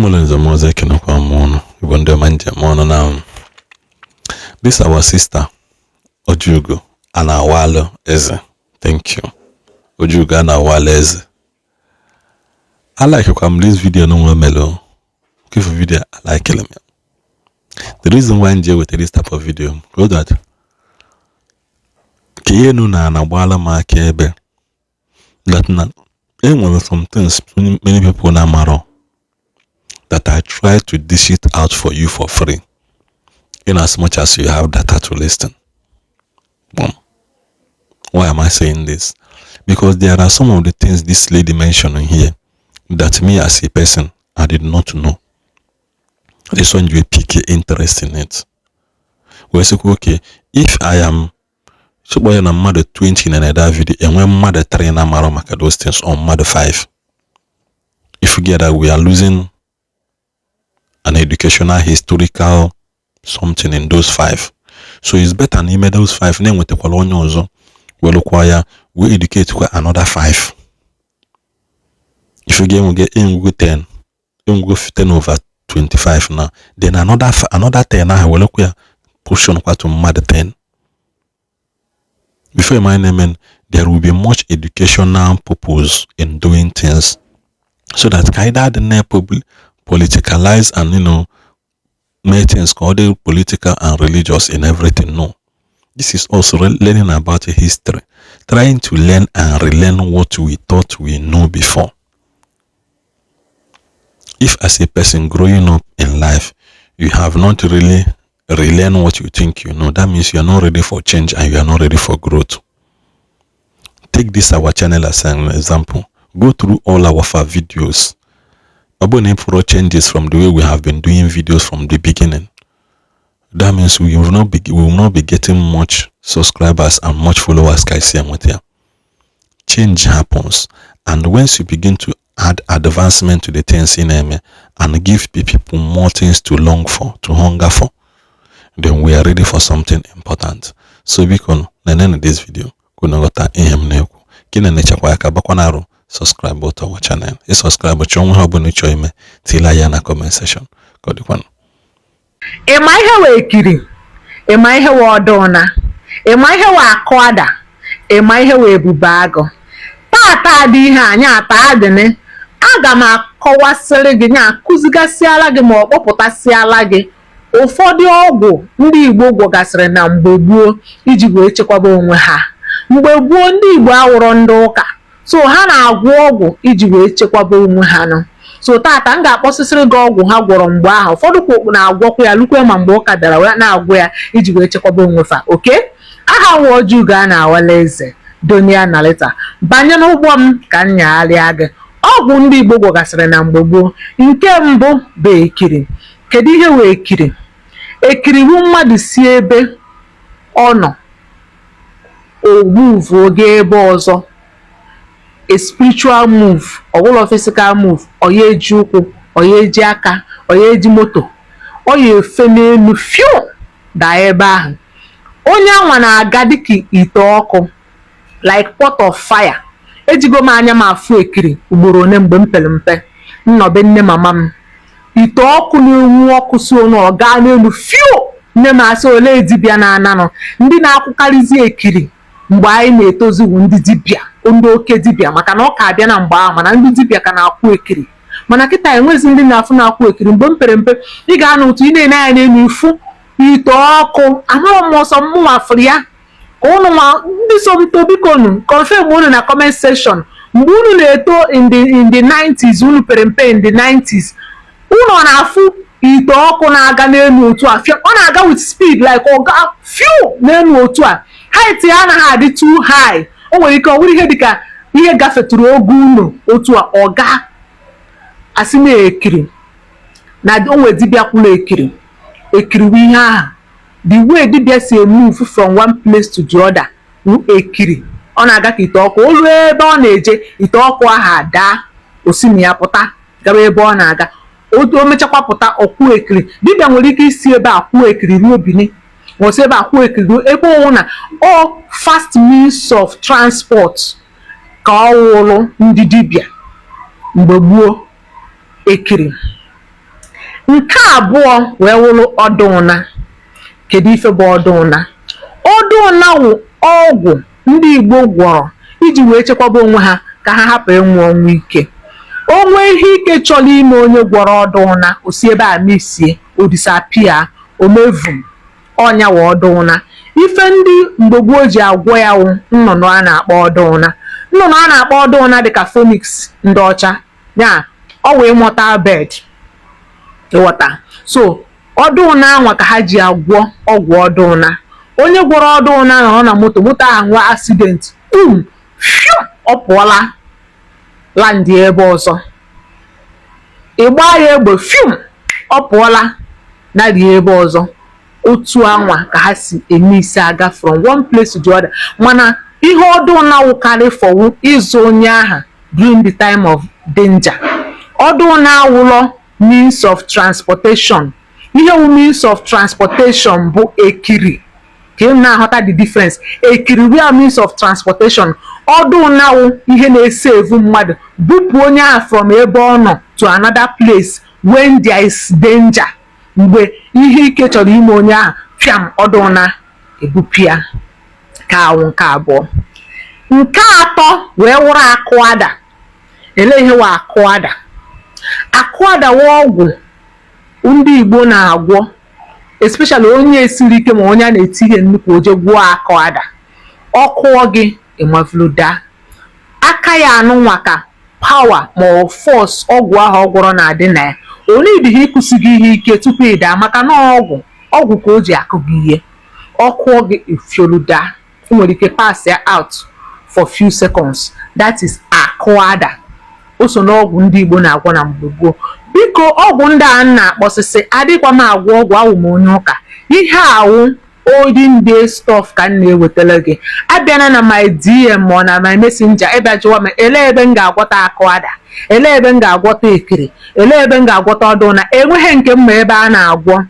Nwere nze m ọzọ, ekenekwa m ụnụ. Igbo ndị ọma, njem ọnụ na this our sister Ojiugo a na-awalụ eze. Thank you, Ojiugo a na-awalụ eze. I like kwa m this video no nwe melo kifu video. I like m ya. The reason why m ji eweta this type of video so that ka ihe enu na ana-agbala m aka ebe that na enwere some things many people na-amarọ that I try to dish it out for you for free, in as much as you have data to listen. Boom. Why am I saying this? Because there are some of the things this lady mentioned here that me as a person, I did not know. This one, you pick interest in it. Wee sịkwa, okay, if I am chịkpọ ya na mmadụ 20 na that video, enwe mmadụ 3 na mara maka those things or mmadụ 5. If you get that, we are losing an educational historical something in those five. So it's better n'ime those five na-enwetakwala onye ọzọ welụkwa ya wee educate kwa another five. If you get enwego 10, enwego 10 over 25 now, then another 10 ahụ welụkwa ya portion kwa to mmadụ 10. Before you mind them, there will be much educational purpose in doing things so that ka anyị dị na politicalize and make things called political and religious in everything. No, this is also learning about history, trying to learn and relearn what we thought we know before. If as a person growing up in life, you have not really relearn what you think you know, that means you are not ready for change and you are not ready for growth. Take this our channel as an example. Go through all our five videos. Ọ bụrụ na ị changes from the way we have been doing videos from the beginning, that means we will not be getting much subscribers and much followers ka isi enweta ya. Change happens, and once you begin to add advancement to the things ị na-eme and give people more things to long for, to hunger for, then we are ready for something important. So biko, nenenu this video ka unu ghọta ihe m na-ekwu. Ka ị na-enechakwa ya ka bakwana arụ subscribe to our channel. Ị subscribe, chọọ nwe ha ọbụla ị chọọ ime, tila ya na comment section. Ka ọ dịkwanụ. Ịma ihe wee kiri, ịma ihe wee ọdụna, ịma ihe wee akụ ada, ịma ihe wee ebube agụ. Tata dị ihe anyị ata adịnị. Aga m akọwasịrị gị nya, akụzigasịala gị ma ọ kpọpụtasịala gị ụfọdụ ọgwụ ndị Igbo gwọgasịrị na mgbe gboo iji wee chekwaba onwe ha. Mgbe gboo, ndị Igbo awụrọ ndị ụka, so ha na-agwọ ọgwụ iji wee chekwaba onwe ha nụ. So tata m ga-akpọsịsịrị gị ọgwụ ha gwọrọ mgbe ahụ. Ụfọdụ kwa na-agwọkwa ya lukwe ma mgbe ụka bịara wee na-agwọ ya iji wee chekwaba onwe fa. Oke aha nwa Ojiugo a na-awala eze Donia Nalita, banye n'ụgbọ m ka m nyagharịa gị ọgwụ ndị Igbo gwọgasịrị na mgbe gboo. Nke mbụ bụ ekiri. Kedu ihe wee ekiri? Ekiri bụ mmadụ si ebe ọ nọ o move gaa ebe ọzọ, a spiritual move, ọ bụla physical move. Ọ ya eji ụkwụ, ọ ya eji aka, ọ ya eji moto, ọ ya efe n'elu fiu daa ebe ahụ. Onye anwa na-aga dịka ite ọkụ, like pot of fire. Ejigo m anya m afụ ekiri ugboro one mgbe m pere mpe nnọbe nne mama m. Ite ọkụ na-enwu ọkụ si onu ọ gaa n'elu fiu. Nne m asị, "Ole dibịa na-ananụ?" Ndị na-akwụkarịzi ekiri mgbe anyị na-etoziwu ndị dibịa, ndị oke dibịa, maka na ọ ka abịa na mgbe ahụ. Mana ndị dibịa ka na-akwụ ekiri, mana kịta enwezi ndị na-afụ na-akwụ ekiri. Mgbe m pere mpe, ị ga-anọ otu ị na-ene anya n'elu ifu ite ọkụ. Amaghị m ọsọ mụnwa fụrụ ya ka ụnụ nwa ndị so m too. Biko nu, confirm unu na comment section, mgbe unu na-eto in the 90s, unu pere mpe in the 90s, unu ọ na-afụ ite ọkụ na-aga n'elu otu a? Ọ na-aga with speed, like ọ ga fiu n'elu otu a. Height ya anaghị adị too high. O nwere ike ọ bụrụ ihe dịka ihe gafetụrụ ogo unu otu a. Ọ gaa asị na-ekiri na o nwere dibịa kwụrụ ekiri. Ekiriwe ihe ahụ, the way dibịa si move from one place to the other wụ ekiri. Ọ na-aga ka ite ọkụ. O ruo ebe ọ na-eje, ite ọkụ ahụ adaa, o si na ya pụta gaba ebe ọ na-aga. O mechakwa pụta, ọkwụ ekiri. Dibịa nwere ike isi ebe a kwụọ ekiri ruo Benin, ma o si ebe a kwụọ ekiri ruo ebe ọwụ na ọ fast means of transport ka ọ wụrụ ndị dibịa mgbe gboo, ekiri. Nke abụọ wee wụrụ ọdụna. Kedu ife bụ ọdụna? Ọdụna wụ ọgwụ ndị Igbo gwọrọ iji wee chekwaba onwe ha ka ha hapụ ịnwụ ọnwụ ike. O nwee ihe ike chọrọ ime onye gwọrọ ọdụna, o si ebe a misie, o disappear, o mevum. Ọnya wụ ọdụna. Ife ndị mgbe gboo ji agwọ ya wụ nnụnụ a na-akpọ ọdụna. Nnụnụ a na-akpọ ọdụna dịka phoenix ndị ọcha ya, ọ wee immortal bird, ịghọta? So ọdụna anwa ka ha ji agwọ ọgwụ ọdụna. Onye gwọrọ ọdụna nọrọ na moto, moto ahụ nwee accident, um fiu, ọ pụọla land ebe ọzọ. Ị gbaa ya egbe, fium, ọ pụọla narie ebe ọzọ. Otu anwa ka ha si eme isi aga from one place to the other. Mana ihe ọdụna wụkarị fọwụ ịzụ onye ahụ during the time of danger. Ọdụna awụlọ means of transportation. Ihe wụ means of transportation bụ ekiri. Ka ị na-aghọta the difference, ekiri wụ means of transportation. Ọdụna wụ ihe na-esevu mmadụ, bupụ onye ahụ from ebe ọ nọ to another place when there is danger. Mgbe ihe ike chọrọ ime onye ahụ, fiam, ọdụna ebupụ ya. Ka awụ nke abụọ. Nke atọ wee wụrụ akụada. Ele ihe wụ akụada? Akụada wụ ọgwụ ndị Igbo na-agwọ, especially onye esiri ike ma onye a na-eti ihe nnukwu, oje gwụọ akụada, ọ kụọ gị, ịmavuluda aka ya anụnwa ka power ma ọ force ọgwụ ahụ ọ gwọrọ na-adị na ya. Onidịghị ịkụsi gị ihe ike tupu ị daa, maka na ọgwụ ọgwụ ka o ji akụ gị ihe. Ọ kụọ gị, ifiolu daa. Ị nwere ike pass ya out for few seconds. That is akụada. O so n'ọgwụ ndị Igbo na-agwọ na mgbe gboo. Biko, ọgwụ ndị a m na-akpọsịsị, adịkwa m agwọ ọgwụ, awụ m onye ụka. Ihe awụ olden day stuff ka m na-ewetara gị. Abịana na my DM ma ọ na my messenger ịbịa jụwa m elee ebe m ga-agwọta akụada, elee ebe m ga-agwọta ekiri, elee ebe m ga-agwọta ọdụ. Na enweghị nke m ma ebe a na-agwọ.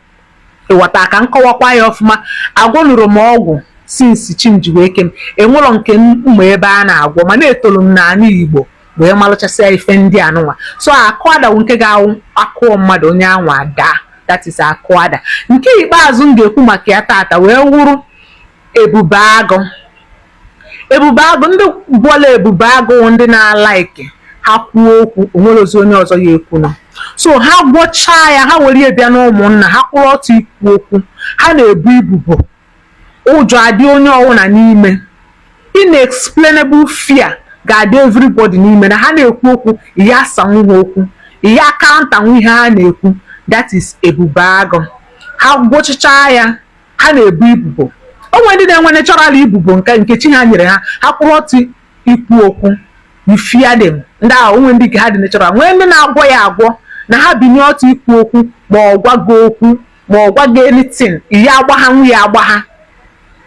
Ịghọta? Ka m kọwakwa ya ọfụma, agwọnụrụ m ọgwụ since chinji wee kem, enwerọ nke m ma ebe a na-agwọ, mana etolu m n'ala Igbo wee malụchasịa ife ndị anụnwa. So akụada wụ nke ga-awụ akụọ mmadụ, onye anwa daa. That is akụada. Nke ikpeazụ m ga-ekwu maka ya tata wee wụrụ ebube agụ. Ebube agụ, ndị gwọla ebube agụ, ndị na-alaiki ha kwuo okwu, onwere ozi onye ọzọ ya ekwu nọ. So ha gwọchaa ya, ha were ya bịa na ụmụnna ha kwụrụ ọtọ ikwu okwu, ha na-ebu ibubo, ụjọ adị onye ọwụna n'ime. Inexplainable fear ga-adị everybody n'ime na ha na-ekwu okwu, ya asanwu ha okwu, ya counter ihe ha na-ekwu. That is ebube agụ. Ha gwọchichaa ya, ha na-ebu ibubo. O nwere ndị na-enwe natural ibubo nke chi ha nyere ha, ha kwụrụ ọtọ ikwu okwu, you fear them. Ndị ahụ, onwe ndị nke ha dị natural, nwee ndị na-agwọ ya agwọ na ha binye ọtọ ikwu okwu, ma ọ gwa gị okwu, ma ọ gwa gị anything, ya agbagha nwu ya agbagha.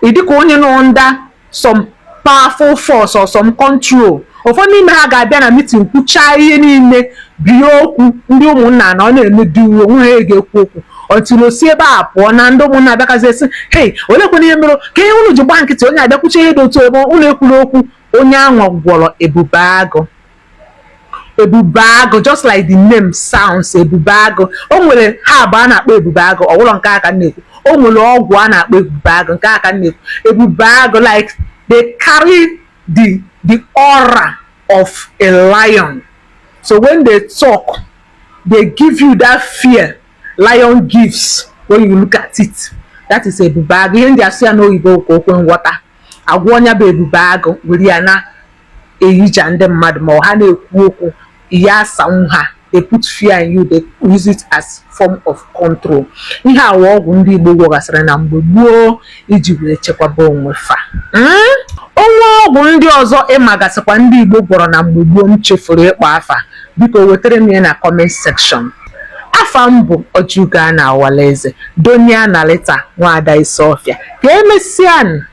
Ị dịka onye nọ under some powerful force or some control. Ụfọdụ n'ime ha ga-abịa na meeting, kwuchaa ihe niile, bie okwu, ndị ụmụnna na ọ na-emedu onwe ha ga-ekwu okwu until o si ebe a pụọ na ndị ụmụnna abịakazi esi, "Hey, olekwana ihe mere ka ihe unu ji gba nkịtị? Onye abịakwucha ihe dị otu ebe unu ekwuru okwu." Onye ahụ gwọrọ ebube agụ. Ebube agụ, just like the name sounds, ebube agụ, o nwere ha abụọ a na-akpọ ebube agụ. Ọwụlọ nke aka m na-ekwu, o nwere ọgwụ a na-akpọ ebube agụ, nke aka m na-ekwu. Ebube agụ, like they carry the aura of a lion. So when they talk, they give you that fear lion gives when you look at it. That is ebube agụ. Ihe ndị asụ ya n'oyibo ka okwe nghọta. Agwọ ọnya bụ ebube agụ, were ya na eyija ndị mmadụ, ma ọ ha na-ekwu okwu, ihe asanwu ha. They put fear in you. They use it as form of control. Ihe awa ọgwụ ndị Igbo gwọgasịrị na mgbe gboo iji wee chekwaba onwe fa. Onwe ọgwụ ndị ọzọ ịmagasịkwa ndị Igbo gwọrọ na mgbe gboo m chefuru ịkpọ afa, biko wetara m ya na comment section. Afa m bụ Ojugo na Awalaeze Donia na Leta Nwaada Isiọfịa. Ka emesịa.